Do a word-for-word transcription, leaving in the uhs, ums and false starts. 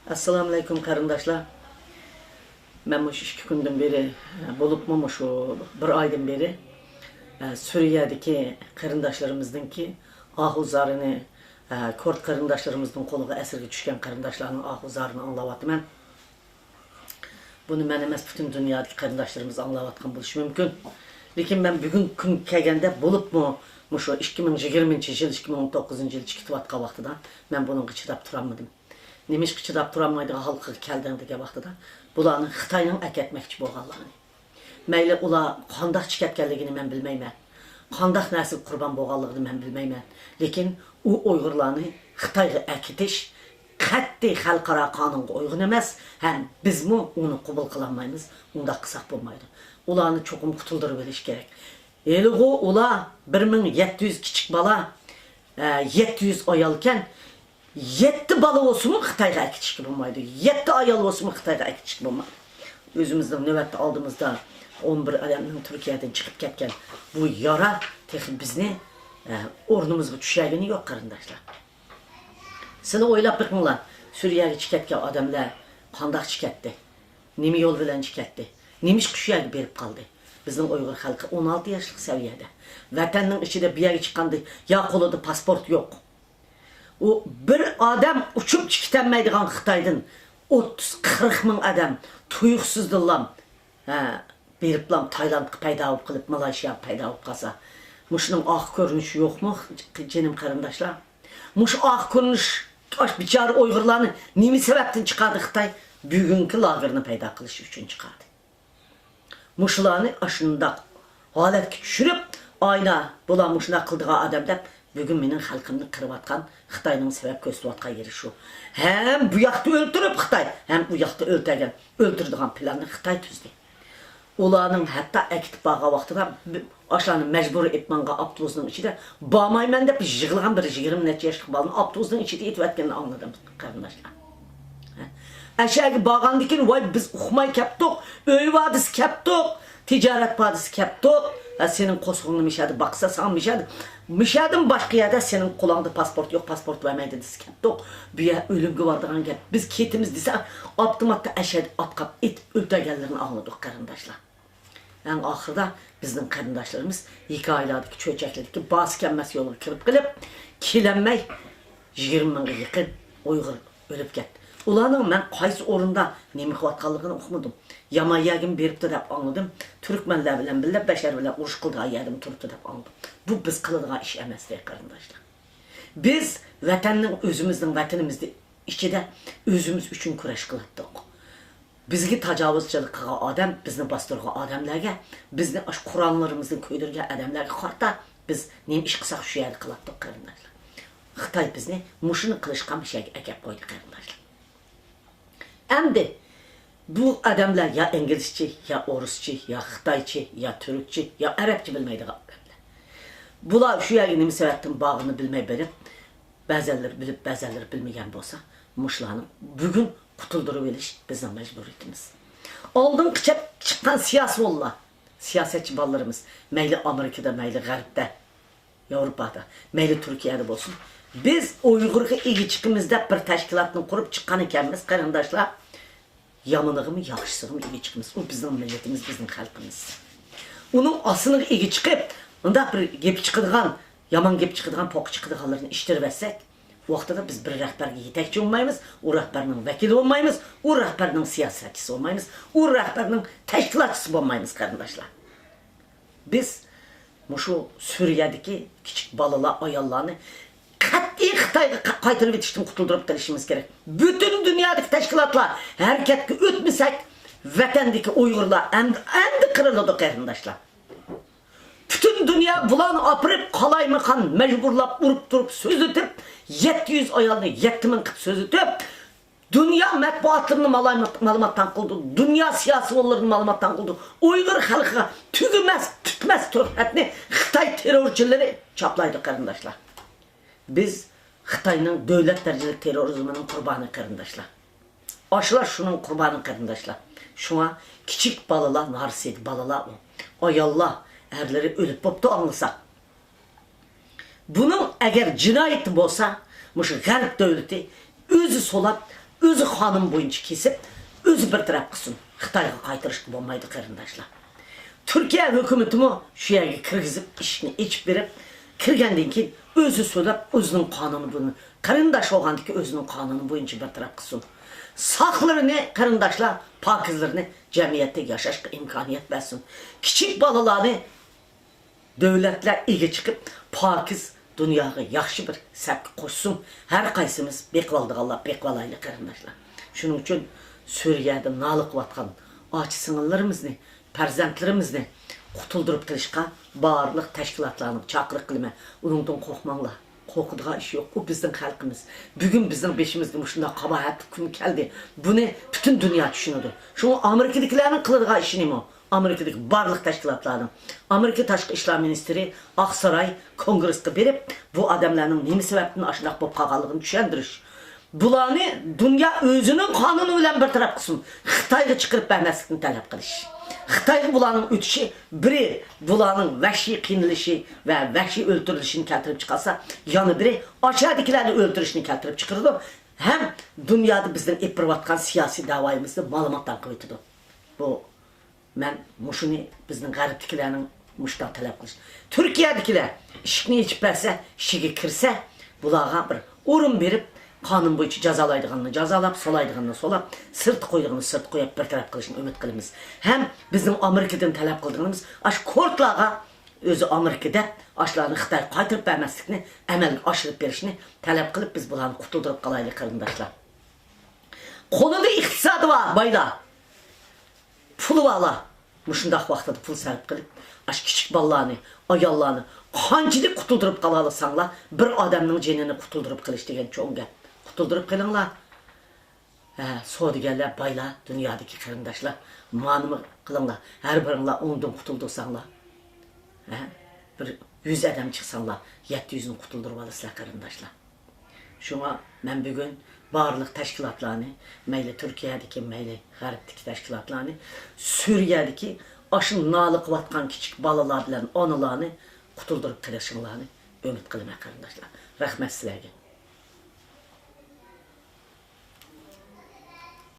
ئەسسالامۇئەلەيكۇم قېرىنداشلار. مەن مۇشۇ ئىككى كۈندىن بېرى، بولۇپمۇ مۇشۇ بىر ئايدىن بېرى، ئە، سۈرىيەدىكى قېرىنداشلىرىمىزنىڭكى ئاھۇ زارىنى، ئە، كۇرد قېرىنداشلىرىمىزنىڭ قولىغا ئەسىرگە چۈشكەن قېرىنداشلارنىڭ ئاھۇ زارىنى ئاڭلاۋاتىمەن. بۇنى مەن ئەمەس، پۈتۈن دۇنيادىكى قېرىنداشلىرىمىز ئاڭلاۋاتقان بولۇشى مۇمكىن. لېكىن مەن بۈگۈنكى كۈنگە كەلگەندە، بولۇپمۇ مۇشۇ ئىككى مىڭ يىگىرمىنچى يىل، ئىككى مىڭ ئون توققۇزىنچى يىل چىقىۋاتقان ۋاقتىدا مەن بۇنىڭغا چىداپ تۇرالمىدىم. نېمىشقا چىداپ تۇرالمايدىغان ھالقىغا كەلدىڭ دېگەن ۋاقتىدا، بۇلارنىڭ خىتاينىڭ ئەكەتمەكچى بولغانلىقىنى، مەيلى ئۇلار قانداق چىكەتكەنلىكىنى مەن بىلمەيمەن، قانداق نەرسىگە قۇربان بولغانلىقىنى مەن بىلمەيمەن، لېكىن ئۇ ئۇيغۇرلارنى خىتايغا ئەكېتىش قەتئىي خەلقئارا قانۇنغا ئۇيغۇن ئەمەس، ھەم بىزمۇ ئۇنى قوبۇل قىلالمايمىز. ئۇنداق قىلساق بولمايدۇ. ئۇلارنى چوقۇم قۇتۇلدۇرۇۋېلىش كېرەك. ھېلىغۇ ئۇلار بىر مىڭ يەتتە يۈز كىچىك بالا، ئە، يەتتە يۈز ئايالكەن، يەتتە بالا بولسىمۇ خىتايغا ئەكېتىشكە بولمايدۇ. يەتتە ئايال بولسىمۇ خىتايغا ئەكېتىشكە بولمايدۇ. ئۆزىمىزنىڭ نۆۋەتتە ئالدىمىزدا ئون بىر ئادەمنىڭ تۈركىيەدىن چىقىپ كەتكەن بۇ يارا تېخى بىزنى، ئە، ئورنىمىزغا چۈشۈرگىنى يوق، قېرىنداشلار. سىلەر ئويلاپ بېقىڭلار، سۈرىيەگە چىكەتكەن ئادەملەر قانداق چىكەتتى؟ نېمە يول بىلەن چىكەتتى؟ نېمىشقا شۇ يەرگە بېرىپ قالدى؟ بىزنىڭ ئۇيغۇر خەلقى ئون ئالتە ياشلىق سەۋىيەدە. ۋەتەننىڭ ئىچىدە بۇ يەرگە چىققاندا يا قولىدا پاسپورت يوق. ئۇ بىر ئادەم ئۇچۇپ چىقىتەلمەيدىغان خىتايدىن ئوتتۇز قىرىق مىڭ ئادەم تۇيۇقسىزدىنلا، ھە، بېرىپلا تايلاندقا پەيدا بولۇپ قېلىپ، مالايشىياغا پەيدا بولۇپ قالسا، مۇشۇنىڭ ئارقا كۆرۈنۈشى يوقمۇ، جېنىم قېرىنداشلار؟ مۇشۇ ئارقا كۆرۈنۈش، ئاش بىچارە ئۇيغۇرلارنى نېمە سەۋەبتىن چىقاردى خىتاي؟ بۈگۈنكى لاگېرنى پەيدا قىلىش ئۈچۈن چىقاردى. مۇشۇلارنى ئاشۇنداق ھالەتكە چۈشۈرۈپ، ئاينا، بۇلار مۇشۇنداق قىلىدىغان ئادەم دەپ، بۈگۈن مېنىڭ خەلقىمنى قىرىۋاتقان خىتاينىڭ سەۋەب كۆرسىتىۋاتقان يېرى شۇ. ھەم بۇ ياقتا ئۆلتۈرۈپ خىتاي، ھەم ئۇ ياقتا ئۆلتۈرگەن، ئۆلتۈرىدىغان پىلاننى خىتاي تۈزدى. ئۇلارنىڭ ھەتتا ئەكېتىپ بارغان ۋاقتىدا، ئاشۇلارنى مەجبۇرىي ئېلىپ ماڭغان ئاپتوبۇسنىڭ ئىچىدە، بارمايمەن دەپ يىغلىغان بىر يىگىرمە نەچچە ياشلىق بالىنى ئاپتوبۇسنىڭ ئىچىدە ئېتىۋەتكىنىنى ئاڭلىدىم، قېرىنداشلار. ئەشەگە بارغاندىن كېيىن، ۋاي، بىز ئۇقماي كەپتۇق، ئۆي بار دېسە كەپتۇق، تىجارەت بار دېسە كەپتۇق. ھە، سېنىڭ قورسىقىڭنى مىشەدە باقسا، ساڭا مىشەدە، مىشەدىن باشقا يەردە سېنىڭ قولۇڭدا پاسپورت يوق، پاسپورت بەرمەيدۇ دېسە كەپتۇق. بۇ يەر ئۆلۈمگە بارىدىغان گەپ. بىز كېتىمىز دېسە، ئاپتوماتتا ئەشەدە ئاتقاپ ئېتىپ ئۆلتۈرگەنلىرىنى ئاڭلىدۇق، قېرىنداشلار. ئەڭ ئاخىرىدا بىزنىڭ قېرىنداشلىرىمىز ھېكايىلەردىكى، چۆچەكلەردىكى بارسا كەلمەس يولغا كىرىپ قېلىپ، كېلەلمەي يىگىرمە مىڭغا يېقىن ئۇيغۇر ئۆلۈپ كەتتى. ئۇلارنىڭ مەن قايسى ئورۇندا نېمە قىلىۋاتقانلىقىنى ئۇقمىدىم. يامان يەرگىمۇ بېرىپتۇ دەپ ئاڭلىدىم. تۈركمەنلەر بىلەن بىللە، بەشەر بىلەن ئۇرۇش قىلىدىغان يەردىمۇ تۇرۇپتۇ دەپ ئاڭلىدىم. بۇ بىز قىلىدىغان ئىش ئەمەستى، قېرىنداشلار. بىز ۋەتەننىڭ، ئۆزىمىزنىڭ ۋەتىنىمىزدە ئىچىدە ئۆزىمىز ئۈچۈن كۈرەش قىلاتتۇق. بىزگە تاجاۋۇزچىلىق قىلغان ئادەم، بىزنى باستۇرغان ئادەملەرگە، بىزنى ئاشۇ قوراللىرىمىزنى كۆيدۈرگەن ئادەملەرگە قارىتا بىز نېمە ئىش قىلساق شۇ يەردە قىلاتتۇق، قېرىنداشلار. خىتاي بىزنى مۇشۇنى قىلىشقا مۇشۇ يەرگە ئەكەپ قويدى، قېرىنداشلار. ئەمدى بۇ ئادەملەر يا ئىنگلىزچە، يا ئورۇسچە، يا خىتايچە، يا تۈركچە، يا ئەرەبچە بىلمەيدىغان ئادەملەر. بۇلار شۇ يەرگە نېمە سەۋەبتىن بارغىنىنى بىلمەي بېرىپ، بەزەنلىرى بىلىپ، بەزەنلىرى بىلمىگەن بولسا، مۇشۇلارنىڭ بۈگۈن قۇتۇلدۇرۇۋېلىش بىزنىڭ مەجبۇرىيىتىمىز. ئالدىنقى چەپ چىققان سىياسىيونلار، سىياسەتچى بالىلىرىمىز، مەيلى ئامېرىكىدا، مەيلى غەربتە، ياۋروپادا، مەيلى تۈركىيەدە بولسۇن، بىز ئۇيغۇرغا ئىگە چىقىمىز دەپ بىر تەشكىلاتنى قۇرۇپ چىققان ئىكەنمىز، قېرىنداشلار. يامىنىغىمۇ، ياخشىسىغىمۇ ئىگە چىقىمىز. ئۇ بىزنىڭ مىللىتىمىز، بىزنىڭ خەلقىمىز. ئۇنىڭ ئاسىنىغا ئىگە چىقىپ، مۇنداق بىر گېپى چىقىدىغان، يامان گېپى چىقىدىغان، پوقى چىقىدىغانلىرىنى ئىشتىرىۋەتسەك، ۋاقتىدا بىز بىر رەھبەرگە يېتەكچى بولمايمىز، ئۇ رەھبەرنىڭ ۋەكىلى بولمايمىز، ئۇ رەھبەرنىڭ سىياسەتچىسى بولمايمىز، ئۇ رەھبەرنىڭ تەشكىلاتچىسى بولمايمىز، قېرىنداشلار. بىز مۇشۇ سۈرىيەدىكى كىچىك بالىلار، ئاياللارنى قەتئىي خىتايغا قا-، قايتۇرۇۋېتىشتىن قۇتۇلدۇرۇپ قېلىشىمىز كېرەك. پۈتۈن دۇنيادىكى تەشكىلاتلار ھەرىكەتكە ئۆتمىسەك، ۋەتەندىكى ئۇيغۇرلار ئەمدى، ئەمدى قىرىلىدۇ، قېرىنداشلار. پۈتۈن دۇنيا بۇلارنى ئاپىرىپ، قالايمىقان مەجبۇرلاپ، ئۇرۇپ تۇرۇپ سۆزلىتىپ، يەتتە يۈز ئايالنى يەتتە مىڭ قىلىپ سۆزلىتىپ، دۇنيا مەتبۇئاتلىرىنى مالامات-، مالىماتتان قىلدى، دۇنيا سىياسىيونلىرىنى مالىماتتان قىلدى. ئۇيغۇر خەلقىگە تۈگىمەس، پۈتمەس تۆھمەتنى خىتاي تېررورچىلىرى چاپلايدۇ، قېرىنداشلار. بىز خىتاينىڭ دۆلەت دەرىجىلىك تېررورىزمىنىڭ قۇربانى، قېرىنداشلار. ئاشۇلار شۇنىڭ قۇربانى، قېرىنداشلار. شۇڭا كىچىك بالىلار، نارسىدە بالىلار ئۇ. ئاياللار، ئەرلىرى ئۆلۈپ بوپتۇ ئاڭلىساق. بۇنىڭ ئەگەر جىنايىتى بولسا، مۇشۇ غەرب دۆلىتى ئۆزى سولاپ، ئۆزى قانۇن بويىچە كېسىپ، ئۆزى بىر تەرەپ قىلسۇن. خىتايغا قايتۇرۇشقا بولمايدۇ، قېرىنداشلار. تۈركىيە ھۆكۈمىتىمۇ شۇ يەرگە كىرگۈزۈپ، ئىشىكنى ئېچىپ بېرىپ، كىرگەندىن كېيىن ئۆزى سۆزلەپ، ئۆزىنىڭ قانۇنى بويىچە، قېرىنداش بولغاندىكى ئۆزىنىڭ قانۇنى بويىچە بىر تەرەپ قىلسۇن. ساقلىرىنى، قېرىنداشلار، پاكىزلىرىنى جەمئىيەتتە ياشاشقا ئىمكانىيەت بەرسۇن. كىچىك بالىلارنى دۆلەتلەر ئىگە چىقىپ، پاكىز دۇنياغا ياخشى بىر سەپكە قوشسۇن. ھەر قايسىمىز بېقىۋالىدىغانلار بېقىۋالايلى، قېرىنداشلار. شۇنىڭ ئۈچۈن سۈرىيەدە نالە قىلىۋاتقان ئاچا سىڭىللىرىمىزنى، پەرزەنتلىرىمىزنى قۇتۇلدۇرۇپ قېلىشقا بارلىق تەشكىلاتلارنى چاقىرىق قىلىمەن. ئۇنىڭدىن قورقماڭلار. قورقىدىغان ئىش يوق. ئۇ بىزنىڭ خەلقىمىز. بۈگۈن بىزنىڭ بېشىمىزغا مۇشۇنداق قاباھەتلىك كۈن كەلدى. بۇنى پۈتۈن دۇنيا چۈشىنىدۇ. شۇڭا ئامېرىكىدىكىلەرنىڭ قىلىدىغان ئىشى نېمە؟ ئامېرىكىدىكى بارلىق تەشكىلاتلارنىڭ، ئامېرىكا تاشقى ئىشلار مىنىستىرى ئاقساراي كونگرېسقا بېرىپ، بۇ ئادەملەرنىڭ نېمە سەۋەبتىن ئاشۇنداق بولۇپ قالغانلىقىنى چۈشەندۈرۈش. بۇلارنى دۇنيا ئۆزىنىڭ قانۇنى بىلەن بىر تەرەپ قىلسۇن. خىتايغا چىقىرىپ بەرمەسلىكنى تەلەپ قىلىش. خىتايغا بۇلارنىڭ ئۆتۈشى، بىرى بۇلارنىڭ ۋەھشىي قىينىلىشى ۋە ۋەھشىي ئۆلتۈرۈلۈشىنى كەلتۈرۈپ چىقارسا، يەنە بىرى ئاشۇ يەردىكىلەرنى ئۆلتۈرۈشنى كەلتۈرۈپ چىقىرىدۇ. ھەم دۇنيادا بىزنىڭ ئېلىپ بېرىۋاتقان سىياسىي دەۋايىمىزنى مالىماتاڭ قىلىۋېتىدۇ. بۇ مەن مۇشۇنى بىزنىڭ غەربتىكىلەرنىڭ مۇشۇنداق تەلەپ قىلىش. تۈركىيەدىكىلەر ئىشىكنى ئېچىپ بەرسە، ئىچىگە كىرسە، بۇلارغا بىر ئورۇن بېرىپ، قانۇن بويىچە جازالايدىغاننى جازالاپ، سولايدىغاننى سولاپ، سىرتقا قويىدىغاننى سىرتقا قويۇپ بىر تەرەپ قىلىشنى ئۈمىد قىلىمىز. ھەم بىزنىڭ ئامېرىكىدىن تەلەپ قىلىدىغىنىمىز، ئاشۇ كۇردلارغا ئۆزى ئامېرىكا دەپ، ئاشۇلارنى خىتايغا قايتۇرۇپ بەرمەسلىكنى ئەمەلگە ئاشۇرۇپ بېرىشنى تەلەپ قىلىپ، بىز بۇلارنى قۇتۇلدۇرۇپ قالايلى، قېرىنداشلار. قولىدا ئىقتىسادى بار بايلار، پۇلى بارلار مۇشۇنداق ۋاقتىدا پۇل سەرپ قىلىپ، ئاشۇ كىچىك بالىلارنى، ئاياللارنى قانچىلىك قۇتۇلدۇرۇپ قالالىساڭلار، بىر ئادەمنىڭ جېنىنى قۇتۇلدۇرۇپ قېلىش دېگەن چوڭ گەپ. قۇتۇلدۇرۇپ قېلىڭلار. ھە، سودىگەرلەر، بايلار، دۇنيادىكى قېرىنداشلار، مانىمۇ قىلىڭلار. ھەر بىرىڭلار ئوندىن قۇتۇلدۇرساڭلار، ھە، بىر يۈز ئادەم چىقساڭلار، يەتتە يۈزنى قۇتۇلدۇرۇۋالىسىلەر، قېرىنداشلار. شۇڭا مەن بۈگۈن بارلىق تەشكىلاتلارنى، مەيلى تۈركىيەدىكى، مەيلى غەربتىكى تەشكىلاتلارنى، سۈرىيەدىكى ئاشۇ نالە قىلىۋاتقان كىچىك بالىلار بىلەن ئانىلارنى قۇتۇلدۇرۇپ قېلىشىڭلارنى ئۈمىد قىلىمەن، قېرىنداشلار. رەھمەت سىلەرگە.